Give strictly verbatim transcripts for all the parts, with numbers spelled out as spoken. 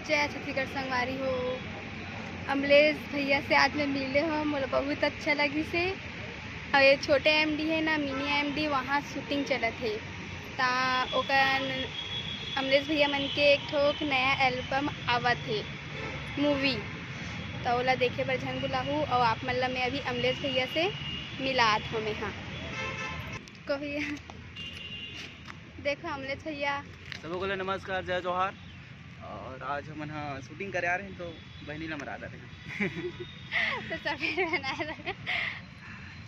जय छत्तीसगढ़ संगवारी हो। अमलेश भैया से आज मैं मिले हो, मोला बहुत अच्छा लगिस हे। अउ ये छोटे एमडी हे ना, मिनी एमडी, वहाँ शूटिंग चलत हे। ता ओकर अमलेश भैया मन के एक ठोक नया एल्बम आवत हे, मूवी। त ओला देखे बर झन बुलाहू। अउ आप मन ला मैं अभी अमलेश भैया से मिलात हूँ मैं। हाँ, कहो भैया। देखो अमलेश भैया। सबो को ले नमस्कार, जय जोहार। और आज हमन हा शूटिंग करे आ रहे हैं, तो बहनी ला मरा रहे हैं। तो सफेद बनाए रखा।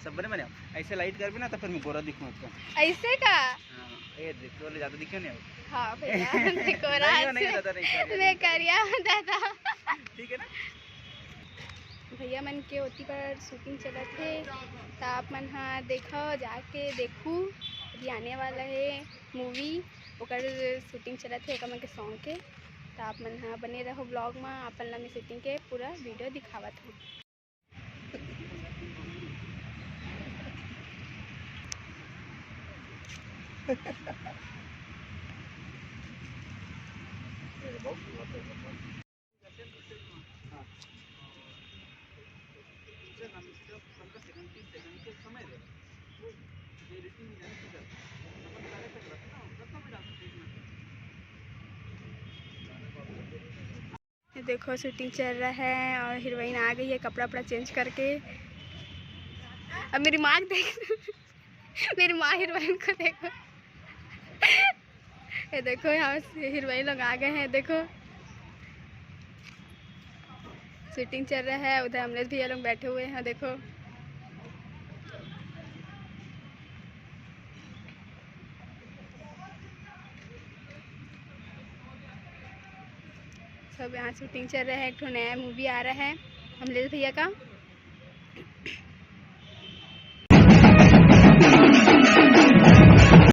सब बने बने। ऐसे लाइट कर भी ना, तो फिर मैं गोरा दिखूँ उसका। ऐसे का? हाँ, ये देख, तो ले ज्यादा दिखे नहीं। हाँ भैया, देखो नहीं, राज। नहीं, ज्यादा नहीं, करिया मैं दिखा। करिया हूँ दादा। ठीक है ना? भैया मन के ओती पर शूटिंग चलत हे, त आप मन हा देखो, जाके देखू, अभी आने वाला हे मूवी, ओकर शूटिंग चलत हे, ओकर मन के सॉन्ग के। त आप मन हा बने रहो ब्लॉग मा, अपन ला मैं शूटिंग के पूरा वीडियो दिखावत हूँ। ये देखो शूटिंग चल रहा है और हीरोइन आ गई है कपड़ा वपड़ा चेंज करके। अब मेरी माँ देख, मेरी माँ हीरोइन को देखो। ये देखो यहाँ से हीरोइन लोग आ गए हैं। देखो शूटिंग चल रहा है, उधर अमलेश भैया लोग बैठे हुए हैं। देखो सब यहाँ शूटिंग चल रहा है। एक ठो नया मूवी आ रहा है अमलेश भैया का।